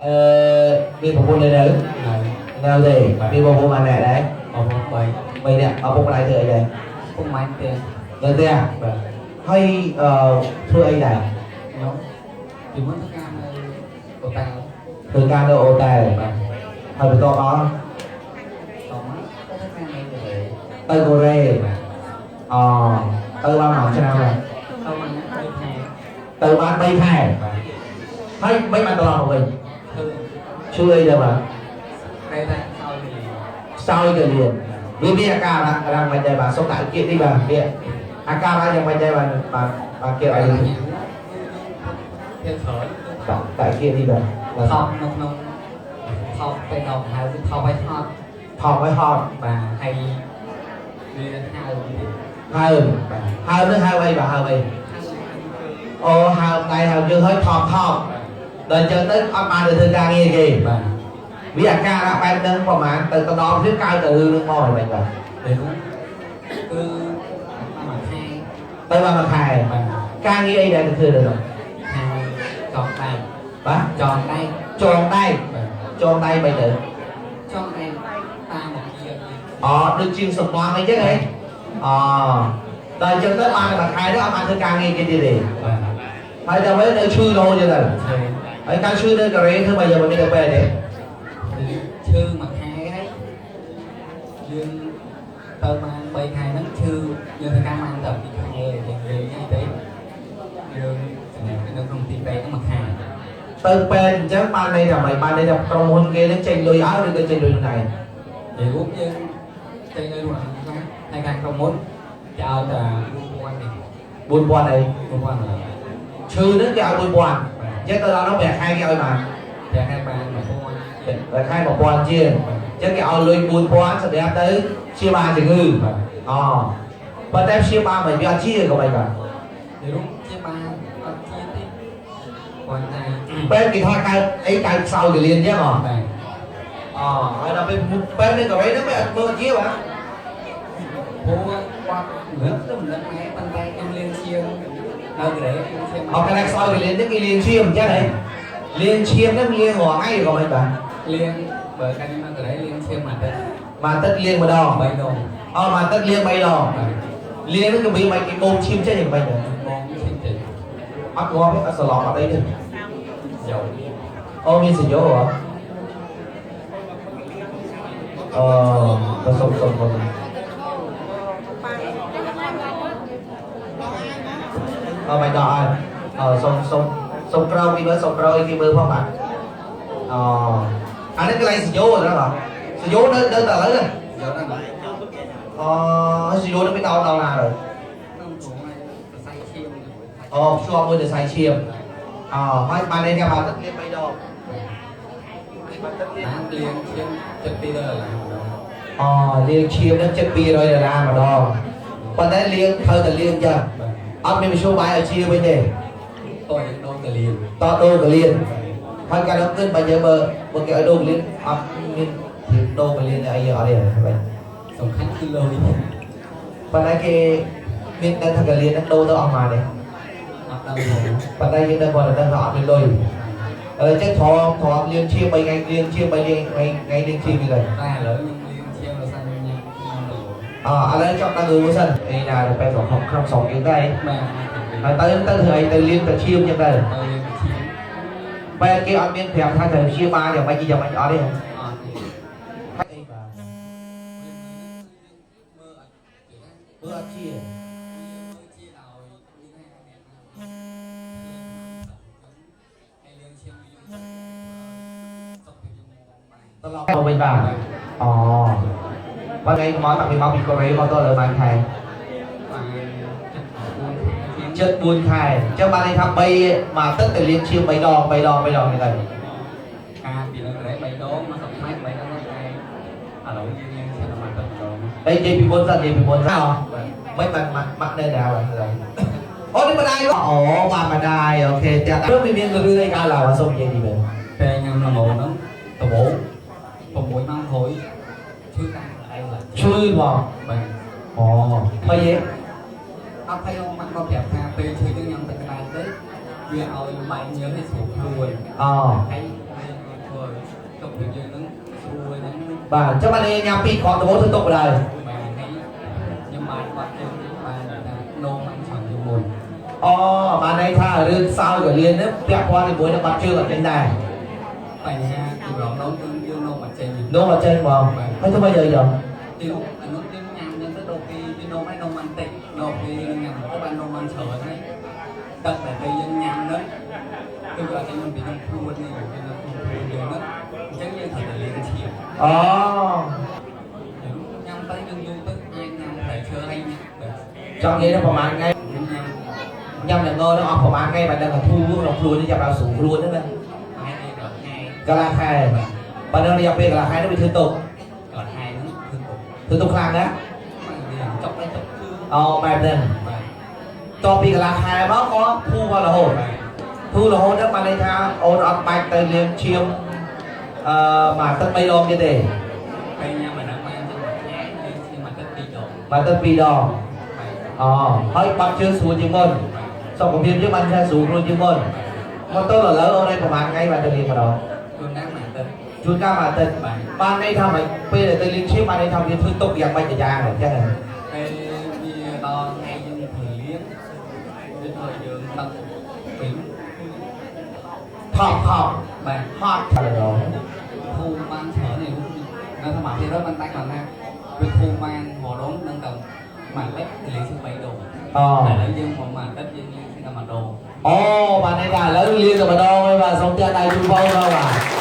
អឺមានប្រពន្ធនៅនៅ នៅ នៅទេមានបងប្អូនបានអ្នកដែរ បងប្អូន3 3នាក់ឪពុកម្ដាយធ្វើអីដែរ ពុកម៉ែផ្ទះ នៅផ្ទះ បាទ ហើយអឺធ្វើអីដែរ ខ្ញុំពីមុនធ្វើការនៅអូតែល ធ្វើការនៅអូតែល បាទ ហើយបន្តមក តមកទៅធ្វើការនៅកូរ៉េ ទៅកូរ៉េ បាទ អូទៅបានមួយឆ្នាំហើយ ទៅមក3ខែ ទៅបាន3ខែ បាទ ហើយមិនបានត្រឡប់មកវិញ ធ្វើ ឈឺអីដែរបាទ តែថាឲ្យលី ខ្សោយកលៀនវាមានអាការៈរ៉ាំមិនដែរបាទសូមដាក់គៀកនេះបាទវាអាការៈយ៉ាងម៉េចដែរបាទបាទបាទគៀកឲ្យ ភាពច្រើន បាទដាក់គៀកនេះបាទបាទ ថប់នៅក្នុងថប់ទៅដល់ហៅគឺថប់ឲ្យហត់ ថប់ឲ្យហត់ បាទហើយវាហៅទៀត ហើម បាទ ហើមនឹងហើមអីបាទហើមអីអូហើមដៃហើមយើងហើយថប់ថប់ដល់អញ្ចឹងទៅអត់បានទៅធ្វើការងារគេ បាទ វាអាការៈបែបហ្នឹងប្រហែលទៅទៅដល់ទៀតកើតទៅរឿងហ្នឹងមកហើយបាទ ពេលនោះគឺមួយខែ ទៅបានមួយខែ បាទ ការងារអីដែលទៅធ្វើទៅនោះ ខាងចងដៃ បាទ ចងដៃ ចងដៃ បាទ ចងដៃមិនទៅ ចងដៃតាមមកជា អូដូចជាងសំណងអីចឹងហ៎អូដល់អញ្ចឹងទៅបានតែមួយខែទៅអត់បានធ្វើការងារគេទៀតទេ បាទ ហើយដល់ពេលនៅឈឺរហូតចឹងទៅ ឈើ ហើយការឈឺនៅកូរ៉េធ្វើមកយកមកនេះទៅពេទ្យទេ ឈើមួយខែហើយយើងទៅបាន3ខែហ្នឹងឈឺយើងធ្វើការបានតែ2ខែទេយើងលេងហ្នឹងទេយើងសម្រាប់នៅក្នុងទីពេទ្យហ្នឹងមួយខែ ទៅពេទ្យអញ្ចឹងបានន័យថាម៉េចបានន័យថាក្រុមហ៊ុនគេនឹងចេញលុយឲ្យឬក៏ចេញលុយខ្លួនឯង និយាយរួមយើងចេញនៅរួមខ្លះហើយខាងក្រុមហ៊ុនគេឲ្យតែ4000នេះ 4000អី 4000ឡើយ ឈឺហ្នឹងគេឲ្យ4000អញ្ចឹងទៅដល់នោះប្រាក់ខែគេឲ្យបាន តែខែបាន1000ជាង ប្រាក់ខែ1000ជាងអញ្ចឹងគេឲ្យលុយ4000សម្រាប់ទៅព្យាបាលជំងឺ បាទ អូប៉ុន្តែព្យាបាលមិនវាអត់ជាក៏មិនបាទ និយាយរួមជាបានអត់ជាទេគាត់ថា ពេទ្យគេថាកើតអីកើតខ្សោយកលៀនអញ្ចឹងហ៎ បាទ អូហើយដល់ពេលពេទ្យនៅកូរ៉េហ្នឹងមិនអត់មើលជាបាទ ព្រោះគាត់មិនទៅមិនដឹងដែរប៉ុន្តែខ្ញុំលៀងឈាមនៅកូរ៉េខ្ញុំឈាម អត់កណ្ដាលខ្សោយកលៀនហ្នឹងគេលាងឈាមអញ្ចឹងហ៎លាងឈាមហ្នឹងលាងរាល់ថ្ងៃក៏មិនបាទ លៀងបើកាលខ្ញុំនៅកូរ៉េលៀងឈាមមួយទឹក មួយទឹកលាងម្ដង 3ដង អត់មួយទឹកលាង3ដង បាទ លាងហ្នឹងក៏វាមិនគេបូមឈាមចេញយ៉ាងម៉េចដែរ បងឈាមចេញ អត់ងាប់ទេអត់សន្លប់អត់អីទេ យោ អូមានសញ្ញោហ៎អឺបើសុំសុំសុំអឺមិនដល់ហើយអឺសុំសុំសុំក្រោយពីមើលសុំក្រោយគេមើលផងបាទអូអានេះកន្លែងសញ្ញោហ្នឹងហ៎សញ្ញោនៅនៅតែឥឡូវហ្នឹង យោហ្នឹង អូសញ្ញោនឹងវាដល់ដល់ណាទៅ ក្នុងត្រង់ហើយសរសៃឈាម អូភ្ជាប់មួយសរសៃឈាមអូហើយបានន័យថាបានទឹកលាង3ដងបានទឹកលាង បានលៀងឈាមចិត្ត2ដុល្លារម្ដង អូលាងឈាមនឹងចិត្ត200ដុល្លារម្ដងប៉ុន្តែលាងត្រូវតែលាងចឹង បាទ អត់មានមធ្យោបាយឲ្យជាវិញទេ តោះយើងដូរទៅលៀង តដូរកលៀនហើយកាលនោះគឺបើយើងមើលបើគេឲ្យដូរកលៀនអត់មានដូរកលៀនអីអត់ទេបាទ សំខាន់គឺលុយ ប៉ុន្តែគេមានដឹងថាកលៀនហ្នឹងដូរទៅអស់ម៉ានទេ អត់ដឹងផង ប៉ុន្តែយើងដឹងគាត់ដឹងថាអត់មានលុយអឺចឹងទ្រាំទ្រាំលាងឈាម3ថ្ងៃលាងឈាម3លាងថ្ងៃថ្ងៃលាងឈាមនេះទៅ តែឥឡូវខ្ញុំលៀងឈាមដោយសារខ្ញុំញ៉ាំញ៉ាំទៅ អឥឡូវចង់ដឹងរឿងសិនអីណាទៅពេលក្នុងក្នុងស្រុកយើងដែរ បាទ ហើយទៅទៅធ្វើអីទៅលាងទៅឈាមចឹងទៅ ទៅលៀងឈាម បែរគេអត់មានប្រាប់ថាត្រូវព្យាបាលយ៉ាងម៉េចយ៉ាងម៉េចអត់ទេ អត់ទេ ហើយអីបាទ មើលអត់ មើលអត់ជា ជាដោយមានថាអ្នកហើយលៀងឈាមយើងសុខភាពយើងបាន ត្រឡប់មកវិញបាទអូបើថ្ងៃមកតាំងពីមកពីកូរ៉េមកទៅលើបានខែ បាន ចិត្ត4ខែអញ្ចឹងបានន័យថា3មួយទឹកទៅលាងឈាម3ដង3ដង3ដងនេះទៅ ការពីលើក្រែ3ដងមកសុខខ្មែរ3ដងតែឥឡូវយើងលៀងឈាមតែមួយទឹកម្ដង តែនិយាយពីមុនសិននិយាយពីមុនសិន បាទ មិនបានម៉ាក់ម៉ាក់នៅណាបាទអូនេះម្ដាយអូបាទម្ដាយអូខេតែរឿងវាមានរឿងអីកើតឡើងសូមនិយាយទីមើល តែញ៉ាំល្ងហ្នឹងដំបូង6ម៉ោងក្រោយឈឺតាឯងឡើយ ឈឺហ្មង បាទ អូភ័យទេ អត់ភ័យមកមកប្រាប់ថាពេលឈឺហ្នឹងញ៉ាំទឹកក្តៅទៅវាឲ្យបែកញើសឲ្យស្រួលខ្លួន អូ ហើយ បាទអញ្ចឹងបានញ៉ាំពីរគ្រាប់ដំបូងធ្វើទុកបណ្ដោយ បាទហើយខ្ញុំបានបាត់ជើងបានថានោមបានច្រើនជាងមុន អូបានន័យថារឿងសោយកលៀននេះពាក់ព័ន្ធជាមួយនឹងបាត់ជើងអត់ចេញដែរ បញ្ហាពីរងនោមគឺយើងនោមអត់ចេញ នោមអត់ចេញហ្មងហើយធ្វើម៉េចយើងយក ទីអានោះយើងញ៉ាំចឹងទៅដល់ពេលវានោមហើយនោមបានតិចដល់ពេលយើងញ៉ាំទៅបាននោមបានច្រើនហើយទឹកដែលពេលយើងញ៉ាំហ្នឹងគឺវាអត់ចេញពីក្នុងខ្លួននេះពីក្នុងខ្លួនយើងហ្នឹងអញ្ចឹងយើងត្រូវតែលាងឈាម អូ ញ៉ាំទៅយើងយូរទៅអាចញ៉ាំផ្លែឈើហើយ ចង់និយាយថាប្រហែលថ្ងៃ ខ្ញុំញ៉ាំ ញ៉ាំល្ងនឹងអស់ប្រហែលថ្ងៃបានដឹងថាធូរក្នុងខ្លួននេះចាប់ដល់ស្រួលខ្លួនហ្នឹងណា ថ្ងៃនេះដល់ថ្ងៃ កន្លះខែបើនៅរយៈពេលកន្លះខែនោះវាធ្វើទុក កន្លះខែហ្នឹងគឺទុក ធ្វើទុកខ្លាំងណាស់ វាចុកទៅចុកជើង អូបែបហ្នឹង បាទ តពីកន្លះខែមកក៏ធូរមករហូតធូររហូតហ្នឹងបានន័យថាអូនអត់បាច់ទៅលាងឈាមអឺមួយអាទិត្យ3ដងទៀតទេ ពេលញ៉ាំអាហ្នឹងបានចឹងមួយខែយើងឈាមមួយទឹកពីរដង មួយអាទិត្យ2ដង បាទ អូហើយបាត់ជើងស្រួលជាងមុនសុខភាពយើងបានថាស្រួលខ្លួនជាងមុនមកទៅឥឡូវអូនឯងប្រហែលថ្ងៃបានទៅលាងម្ដង ជួនណាមួយទឹក ជួនកាលមួយអាទិត្យ បាទ បានន័យថាម៉េចពេលដែលទៅលាងឈាមបានន័យថាវាធ្វើទុកយ៉ាងម៉េចទៅយ៉ាងអញ្ចឹងហ៎ ពេលវាដល់ថ្ងៃយើងត្រូវលាងវាធ្វើឲ្យយើងទឹកពេញ ថប់ថប់ បាទ ហត់តែម្ដង ធូរបានច្រើននេះនៅសមាធិរបានតែគាត់ថាវាធូរបានរដងនឹងតែមួយទឹកលាងឈាម3ដង អូ ឥឡូវយើងមកមួយទឹកយើងលាងឈាមតែម្ដង អូបានន័យថាឥឡូវលាងតែម្ដងហើយបាទសូមទះដៃជូនបងបាទ